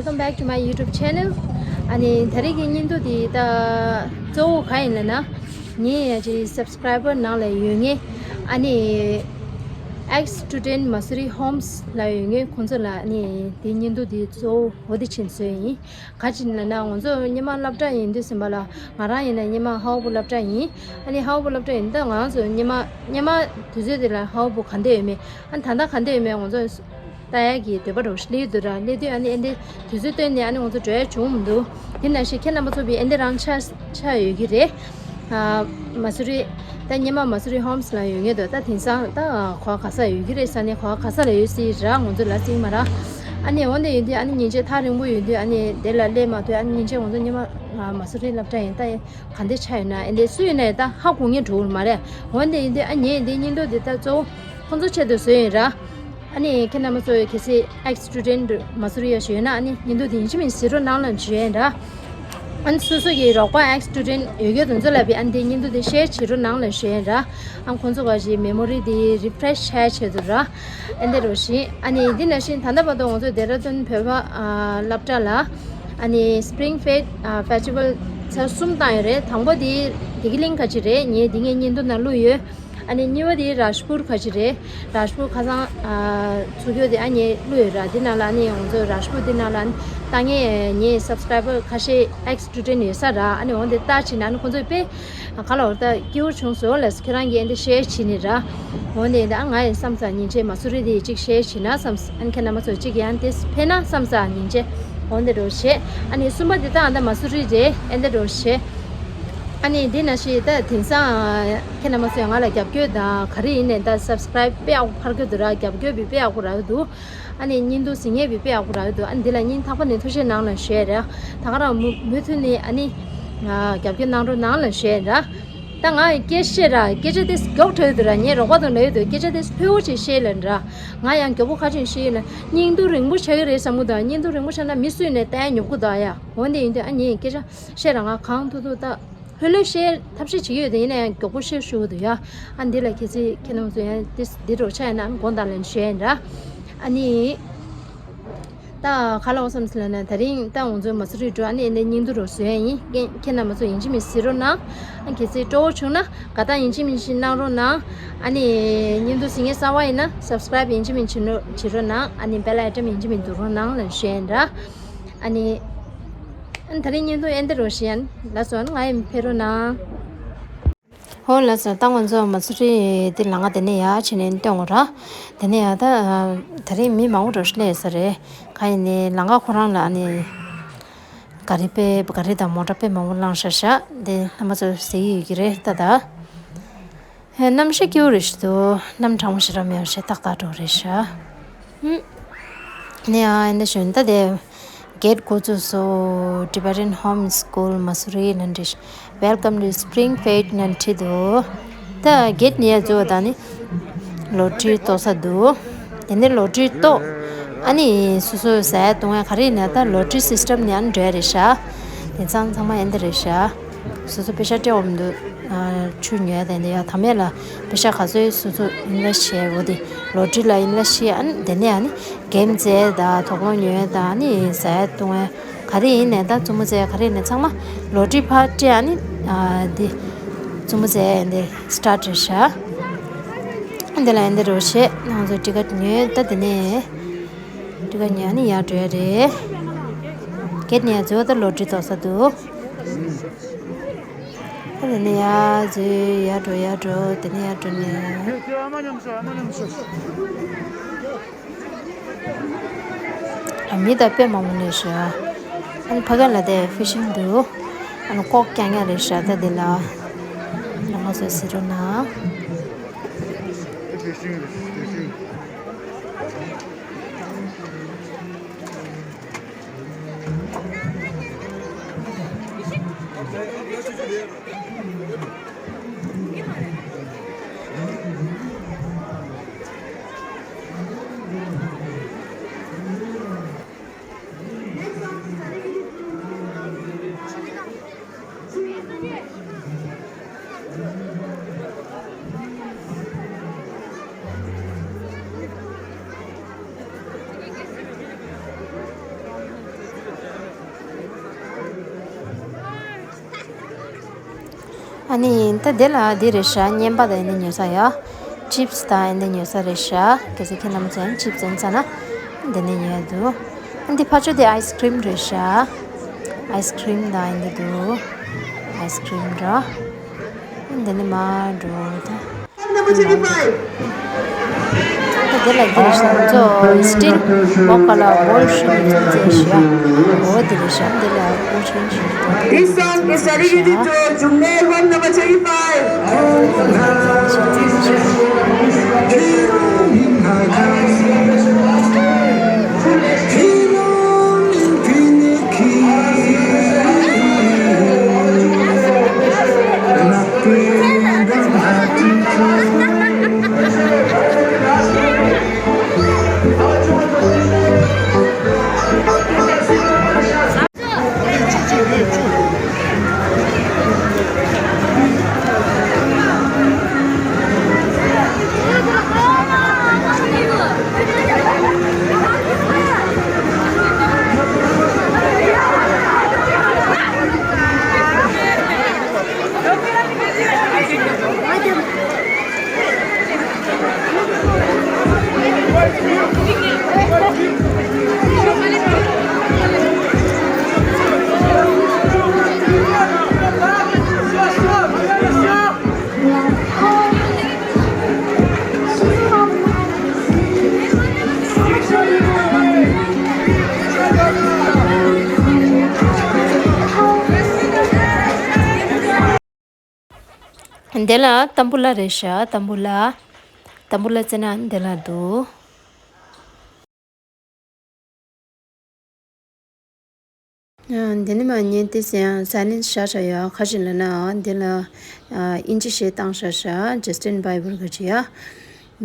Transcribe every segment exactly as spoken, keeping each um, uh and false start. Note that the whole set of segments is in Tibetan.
Welcome back to my YouTube channel. ཨ་ནི་ད་རེས་ཀྱི་བརྙན་ཐུང་འདི་ད་གཙོ་བོ་གང་ཡིན་ལབ་ན། ངའི་ཡ་ཅིག་སབ་སི་ཀ་རའི་བར་ནང་ལ་ཡོད་མཁན། ཨ་ནི་ཨེག་སི་སི་ཊུ་ཌེན་ཊི་མ་སུ་རི་ཧོམ་སི་ལ་ཡོད་མཁན་ཁོང་ཚོ་ལ་ཨ་ནི་འདི་བརྙན་ཐུང་འདི་གཙོ་བོ་འོ་དེ་ཕྱིན་བཟོས་ཡིན། ག་ཅི་ལབ་ན་ང་ཚོ་སྔོན་མ་སློབ་གྲྭ་ཡིན་དུས་ཙམ་པ་ལ། ང་རང་ཡིན་ན་སྔོན་མ་ཧའོ་པོ་སློབ་གྲྭ་ཡིན། ཨ་ནི་ཧའོ་པོ་སློབ་གྲྭ་ཡིན་ད་ང་ཚོ་སྔོན་མ་སྔོན་མ་དུས་ཚོད་དེ་ལ་ཧའོ་པོ་ག་འདྲ་ཡོད་མེད། ཨ་ནི་ད་ལྟ་ག་འདྲ་ཡོད་མེད་ང་ཚོ་ལྟ་ཡག་གི་འདོད་པ་འདྲ་བོ་ཞིག་སླེབས་འདུག་ར། སླེབས་དུས་ཨ་ནི་ཨེ་འདྲའི་དུས་ཚོད་བཏོན་ནས་ཨ་ནི་ང་ཚོ་འགྲོ་ཡག་བྱུང་མི་འདུག་དེ་ནང་བཞིན་ཁྱེད་རྣམ་པ་ཚོ་བི་ཨེ་འདྲ་རང་ཆ་ཆ་ཡོད་ཀྱི་རེད། ཨ་མ་སུ་རི་ད་སྔོན་མ་མ་སུ་རི་ཧོམ་སི་ལ་ཡོད་མཁན་འདུག་ད་དེང་སང་ད་གོ་བ་ག་ས་ཡོད་ཀྱི་རེད་ཟེར་ནས། གོ་བ་ག་ས་ལ་ཡོད་སྲིད་ར། ང་ཚོ་ལ་སྲིད་མ་ར། ཨ་ནི་འོན་ཏེ་ཡིན་དུས་ཨ་ནི་ཉིན་ཤས་ཐག་རིང་པོ་ཡོད་དུས་ཨ་ནི་དེ་ལ་སླེབས་མ་ཐུབ། ཨ་ནི་ཉིན་ཤས་ང་ཚོ་སྔོན་མ་མ་སུ་རི་སློབ་གྲྭ་ཡིན་ད་ག་འདྲ་ཆགས་ཡོད་ན་ཨེ་འདྲ་སུ་ཡིན་ནའི་ད་ཧ་གོ་མཁན་འགྲོ་གི་མ་རེད། འོན་ཏེ་ཡིན་དུས་ཨ་ངས་འདི་བརྙན་ཐུང་འདི་ད་གཙོ་བོ་ཁོང་ཚོ་ཆེད་དུ་བཟོས་ཡིན་ར། ཨ་ནི་ཁྱེད་རྣམ་པ་ཚོ་གལ་སྲིད་ཨེག་སི་སི་ཊུ་ཌེན་ཊི་མ་སུ་རི་ཡ་ཞིག་ཡོད་ན་ཨ་ནི་བརྙན་ཐུང་འདི་ཡིན་གཅིག་མིན་གཅིག་གཟིགས་རོགས་གནང་ལབ་ཞུ་ཡིན་ར། ཨ་ནི་སོ་སོ་གི་རོགས་པ་ཨེག་སི་སི་ཊུ་ཌེན་ཊི་ཡོད་མཁན་དེ་ཚོ་ལ་བི་ཨ་ནི་འདི་བརྙན་ཐུང་འདི་ཤེར་བྱེད་རོགས་གནང་ལབ་ཞུ་ཡིན་ར། ཨ་ཁོང་ཚོ་ག་ཞིག་མེ་མོ་རི་འདི་རི་ཕི་རེ་ཤི་བྱས་བྱས་འདུག་ར། ཨེ་འདྲ་འདྲ་བོ་ཞིག་ཨ་ནི་འདི་ནང་བཞིན་ད་ལྟ་བར་དུ་ང་ཚོ་ལྡེ་ར་ལྡུན་བོད་པ་ཨ་སློབ་གྲྭ་ལ་ཨ་ནི་སི་པི་རིང་ཕེ་ཊི་ཨ་ཕེ་སི་ཊི་ཝལ་ཚར་གསུམ་བཏང་ཡོད་རེད། དང་པོ་དེ་བདེ་སྐྱིད་གླིང་ག་ཅིག་རེད། ངས་འདི་ངའི་བརྙན་ཐུང་ནང་བླུགས་ཡོད། ཨ་ནི་གཉིས་པ་དེ་རཱཇ་པུར་ག་ཅིག་རེད། རཱཇ་པུར་ཁ་སང་ཨ་ཚུགས་རྒྱུ་དེ་ཨ་ནི་བླུགས་ཡོད་ར། འདི་ནང་ལ་ཨ་ནི་ང་ཚོ་རཱཇ་པུར་འདི་ནང་ལ་ཨ་ནི་ལྟ་མཁན་ངའི་སབ་སི་ཀ་རའི་བར་ཁ་ཤས་ཨེག་སི་སི་ཊུ་ཌེན་ཊི་ཡོད་ས་ར། ཨ་ནི་འོན་ཏེ་ལྟ་བྱས་ན་ཨ་ནི་ཁོང་ཚོས་དཔེ་ག་ལ་འོ་ད་སྐྱིད་པོ་བྱུང་སོང་ལབ། ཁྱོད་རང་གིས་ཨེ་འདྲ་ཤེར་བྱས་ནི་ར། འོན་ཏེ་ཨ་ང་ཡི་བསམ་ས་ཉིན་བྱེད་མ་སུ་རི་དེ་གཅིག་ཤེར་བྱས་ན་བསམ། ཨ་ནི་ཁྱེད་རྣམ་པ་ཚོ་གཅིག་ཡང་དེ་ཕན་ན་བསམ་ས་ཉིན་བྱེད། འོན་ཏེ་འདྲ་བོ་བྱས། ཨ་ནི་གསུམ་པ་དེ་ད་ཨ་ད་མ་སུ་རི་རེད། ཨེ་འདྲ་འདྲ་བོ་བྱས། ཨ་ནི་འདི་ནང་བཞིན་ད་དེང་སང་ཁྱེད་རྣམ་པ་ཚོས་ང་ལ་རྒྱབ་སྐྱོར་དང་ག་རེ་ཡིན་ནའི་ད་སབ་སི་ཀ་རའིབ་དཔེ་ཡག་པོ་འཕར་གྱི་འདུག་ར། རྒྱབ་སྐྱོར་བི་དཔེ་ཡག་པོ་རག་གི་འདུག་ཨ་ནི་བརྙན་ཐུང་གཟིགས་མཁན་བི་དཔེ་ཡག་པོ་རག་གི་འདུག་ཨ་ནི་འདི་ལ་སྙིང་ཐག་པ་ནས་ཐུགས་རྗེ་གནང་ལ་ཞུ་ཡ་ར། ད་ག་རང་མུ་མུ་མཐུད་ནས་ཨ་ནི་རྒྱབ་སྐྱོར་གནང་རོགས་གནང་ལ་ཞུ་ཡ་ར། ད་ང་སྐད་བཤད་ར་སྐད་ཆ་དེ་མགྱོགས་དྲགས་འདུག་ར། ངས་རོགས་པ་དང་ལབ་ཡོད་འདུག་སྐད་ཆ་དེ་ལྷོད་པོ་ཅིག་བཤད་ལབ་ར། ང་ཡང་མགྱོགས་པོ་ཁ་ཆེམས་བཤད་ལ་བརྙན་ཐུང་རིང་པོ་ཆགས་ཀྱི་རེད་བསམ་གྱི་འདུག་བརྙན་ཐུང་རིང་པོ་ཆགས་ན་མི་སུས་ནས་ལྟ་ཡ་ཉོབ་ཀྱི་འདུག་ཡ། འོན་ཏེ་ཡིན་དུས་ཨ་ནི་སྐད་ཆ་བཤད་ར་ང་གང་ཐུབ་ཐུབ་ད། ལྷོད་ལྷོད་བཤད་ཐབས་ཤེས་བྱེད་ཀྱི་ཡོད་དེ་ཡིན་ན་ཡང་མགྱོགས་པོ་བཤད་ཤོག་འདུག་ཡ། ཨ་འདི་ལ་ཁྱེད་ཚོས་ཁྱེད་རྣམ་ཚོ་ཡང་འདི་འདི་འདྲ་ཆགས་ཡིན་ན་དགོངས་དག་ལན་ཞུ་ཡིན་ར། ཨ་ནི། ད་ག་ལ་འོ་བསམ་སི་ལ་ན་ད་རིང་ད་ང་ཚོའི་མ་སུ་རི་འགྲོ་ཨ་ནི་ཨེ་འདི་བརྙན་ཐུང་རོགས་བཟོ་ཡ་ཡིན། ཁྱེད་རྣམ་ཚོ་ཡིན་གཅིག་མིན་གཟིགས་རོགས་གནང་། ཨ་གལ་སྲིད་སྤྲོ་བོ་བྱུང་ན་དགའ་རྟགས་ཡིན་གཅིག་མིན་གཅིག་གནང་རོགས་གནང་། ཨ་ནི་བརྙན་ཐུང་གཟིགས་མཁན་གསར་པ་ཡིན་ན་སབ་སི་ཀ་རའིབ་ཡིན་གཅིག་མིན་གཅིག་བྱེད་རོགས་གནང་། ཨ་ནི་བེལ་ཨའི་ཀོན་ཡིན་གཅིག་མིན་འདུག་རོགས་གནང་ལ་ཞུ་ཡིན་ར། ཨ་ནི། ཨ་ནི་ད་རིང་བརྙན་ཐུང་ཨེ་འདི་རོ་ཞེན་ལ་སོང་ང་ཡིན་ཕེ་རོ་ན། ཧོ་ལ་སོང་ད་ང་ཚོ་མ་སུ་རི་དེ་ལང་ང་དེ་ནས་ཡར་ཕྱིན་ནས་སྟོན་འོ་ར། དེ་ནས་ཡར་ད་ད་རིང་མི་མང་པོ་འགྲོ་ཤི་ལས་ས་རེད། ག་ཡིན་ནས་ལང་ང་ཁོ་རང་ལ་ཨ་ནི་ག་རི་དཔེ་ག་རི་དང་མོ་ཊ་དཔེ་མང་པོ་བླངས་ཤག་ཤག་དེ་ལྷ་མ་ཚོ་ཟེར་གྱི་ཡོད་ཀྱི་རེད་ད་ད། ཧེ་གནམ་གཤིས་སྐྱིད་པོ་རེད་ཤི་འདུག་གནམ་གྲང་མོ་ཞེ་དྲག་མེད་པ་ཞིག་ཏག་ཏག་འགྲོ་རེད་ཤག་ཧུམ། ནས་ཨ་ཨེ་འདྲ་ཞོན་ད་དེ་གེ་ཊི་འགོ་བཙུགས་སོ། Tibetan Home School Masuri ནང་འདྲི། Welcome to Spring Fete ནང་བྲིས་འདུག་ད་གེ་ཊི་ནས་འཛུལ་བ་དང་ནི་ལོ་ཊི་རི་གཏོགས་ས་འདུག་དེ་ནས་ལོ་ཊི་རི་གཏོགས། ཨ་ནི་སོ་སོ་ཟ་ཡ་བཏུང་ཡ་ག་རེ་ཡིན་ན་ད་ལོ་ཊི་རི་སི་སི་ཊམ་ནས་ཨ་ནི་འགྲོ་ཡ་རེད་ཤག་དེང་སང་ཚང་མ་ཨེ་འདྲ་རེད་ཤག་སོ་སོ་པེ་ཤ་སྤྲད་འོང་འདུག་ཆུ་ཉོས་དེ་འདི་ཡ་ཐ་མེད་ལ་པེ་ཤ་ག་ཚོད་སོ་སོ་ཨིན་ལ་ཤེ་འོ་དེ་ལོ་ཊི་རི་ལ་ཨིན་ལ་ཤེ་ཨ་ནི་དེ་ནས་ཨ་ནི་གེམ་རྩེ་དང་དོག་ལོ་ཉོས་དང་ཨ་ནི་ཟ་ཡ་བཏུང་བ་ག་རེ་ཡིན་ནས་ད་རྩུབ་མོ་རྩེ་ག་རེ་ཡིན་ནས་ཚང་མ་ལོ་ཊི་རི་ཕར་སྤྲད་ཨ་ནི་འདི་རྩུབ་མོ་རྩེ་འདི་སི་ཊར་ཊི་རེད་ཤག་འདི་ལ་ཨེ་འདི་རོ་ཤེ་ང་ཚོ་ཊི་ཀེ་ཊི་ཉོས་ད་དེ་ནས་ཊི་ཀེ་ཊི་ཉོས་ཨ་ནི་ཡར་འགྲོ་ཡ་རེད། གེ་ཊི་ནས་ཡར་འཛུལ་བ་ད་ལོ་ཊི་རི་གཏོགས་ས་འདུག་ཨ་དེ་ནས་ཡར་འཛུལ་ཡར་འགྲོ་ཡར་འགྲོ་དེ་ནས་ཡར་འགྲོ་ནས། ཨ་མི་ད་དཔེ་མང་པོ་སླེབས་ཤག་ཨ་ནི་ཕ་གི་ལ་དེ་ཕི་ཤིང་འདུག་ཨ་ནི་ཀོག་རྐྱང་རྐྱང་རེད་ཤག་ད་དེ་ལ་ང་ཚོ་ཟེར་རོ་ན། ཨ་ནི་ད་དེ་ལ་འདི་རེད་ཤག། བརྙན་པ་དང་ཨེ་འདི་ཉོ་ས་ཡ། ཅིབ་སི་དང་ཨེ་འདི་ཉོ་ས་རེད་ཤག། གལ་སྲིད་ཁྱེད་རྣམ་པ་ཚོ་ཡང་ཅིབ་སི་འཛིན་ས་ན་འདི་ནས་ཉོ་ཡ་འདུག། ཨ་འདི་ཕར་ཕྱོགས་དེ་ཨའི་སི་ཁི་རིམ་རེད་ཤག། ཨའི་སི་ཁི་རིམ་དང་ཨེ་འདི་འདུག། ཨའི་སི་ཁི་རིམ་འདྲ། འདི་ནས་མར་འགྲོ་ད། Number twenty-five. ད་དེ་ལ་འདི་རེད་ཤག། ང་ཚོ་སི་ཊིལ་མོ་ཀ་ལ་བོལ་ཧྲིན་ཡིན་ཟེར་ཞུ་ཡ། འོ་དེ་རེད་ཤག། འདི་ལ་བོལ་ཧྲིན་ཞུ་ཡ། This song is dedicated to Jungnae Hwang, number twenty-five. འདི་ལ་ཏམ་བུ་ལ་རེད་ཤག། ཏམ་བུ་ལ། ཏམ་བུ་ལ་བཙལ་ན་འདི་ལ་འདུག། འདི་ནི་མ་ཉན་ཏེ་ཟེར་ཡང་ས་ནི་ཤ་ཤ་ཡོད། ཁ་ཅིག་ལ་ན་འདི་ལ་ཨིན་ཇི་ཞེས་བཏང་ཤ་ཤ། ཇ་སི་ཊིན་བྷའི་བར་གྱི་ཡ།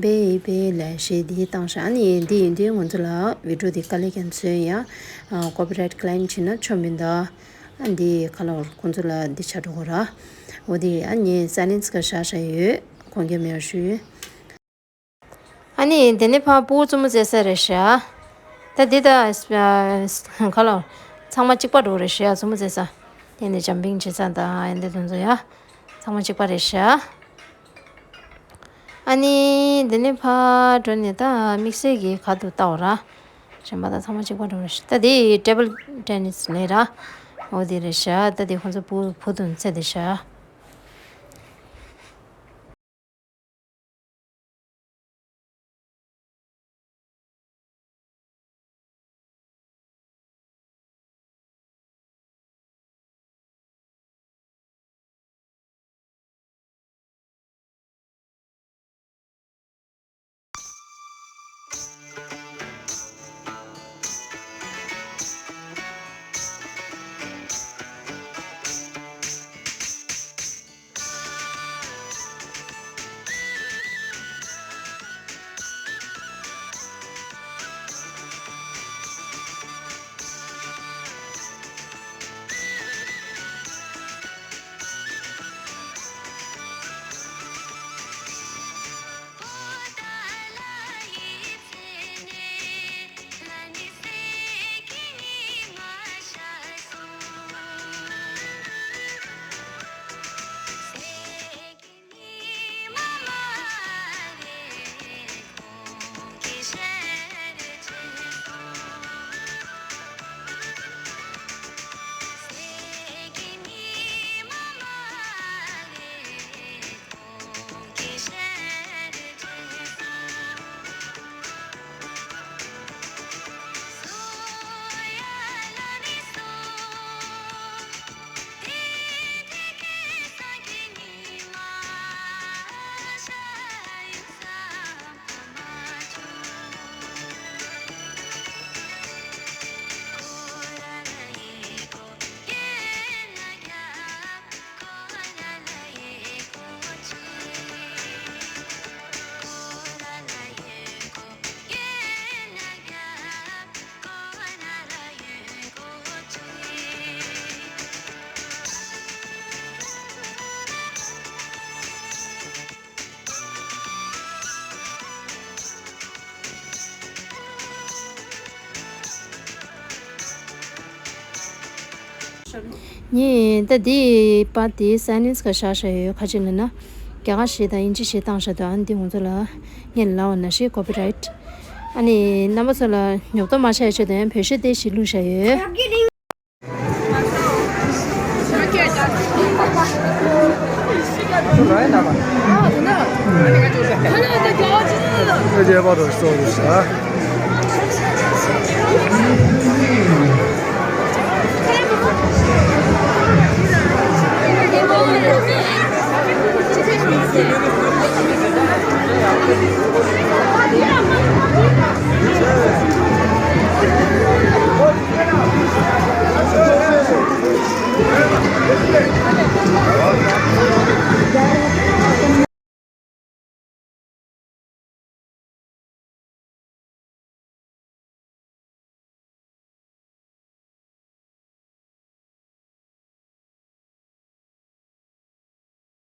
བེ་བེ་ལ་ཞེས་འདི་བཏང་ཤ། ཨ་ནི་འདི་ཡིན་དུས་ང་ཚོ་ལ་བི་ཌི་ཡོ་འདི་དཀའ་ལས་ཀྱང་བཟོས་ཡ། ཀོ་པི་རའེ་ཊི་ཀི་ལེམ་བྱས་ན་ཆོ་མི་འདུག། ཨ་འདི་ཁ་ལོར་ཁོང་ཚོ་ལ་འདི་ཆ་འགྲོ་གོ་ར། འོ་འདི་ཨ་ནི་ས་ནི་ཀ་ཤ་ཤ་ཡོད། ཁོང་གིས་མེད་ཞུ་ཡོད། ཨ་ནི་དེ་ནས་ཕར་ཕྲུ་གུ་རྩེད་མོ་རྩེ་ས་རེད་ཤག། ད་འདི་ད་ཨ་ག་ལ་ཚང་མ་གཅིག་པ་འགྲོ་རེད་ཤག། རྩེད་མོ་རྩེ་ས། དེ་ནས་ཇམ་པིང་བྱེད་ས་དང་ཨ་འདི་དེ་ཚོ་ཡ། ཚང་མ་གཅིག་པ་རེད་ཤག། ཨ་ནི་དེ་ནས་ཕར་འགྲོ་ནས་ད་དམིགས་བསལ་གྱི་ག་དུ་ལྟ་བ་ར། གཞན་པ་ད་ཚང་མ་གཅིག་པ་འགྲོ་རེད་ཤག། ད་དེ་ཊེ་བལ་ཊེ་ནི་སི་ལས་ར། འོ་དེ་རེད་ཤག། ད་དེ་ཁོང་ཚོ་བུ་བུ་དུ་རྩེ་དེ་ཤག། ངས་ད་འདི་པར་དེ་སའི་ལེན་སི་ག་བཞག་བཞག་ཡོད། ཁ་ཅིག་ལ་ན་རྒྱ་གར་གཞས་དང་དབྱིན་ཇི་གཞས་བཏང་བཞག་འདུག་ཨ་ནི་འདི་ང་ཚོ་ལ་ངས་ལབ་པ་ནང་བཞིན་ཀོ་པི་རའེ་ཊི། ཨ་ནི་རྣམ་པ་ཚོ་ལ་ཉོབ་ཏོ་མ་ཆགས་ཆེད་དུ་ཡང་བོད་གཞས་ཏོག་ཙམ་བླུགས་བཞག་ཡོད།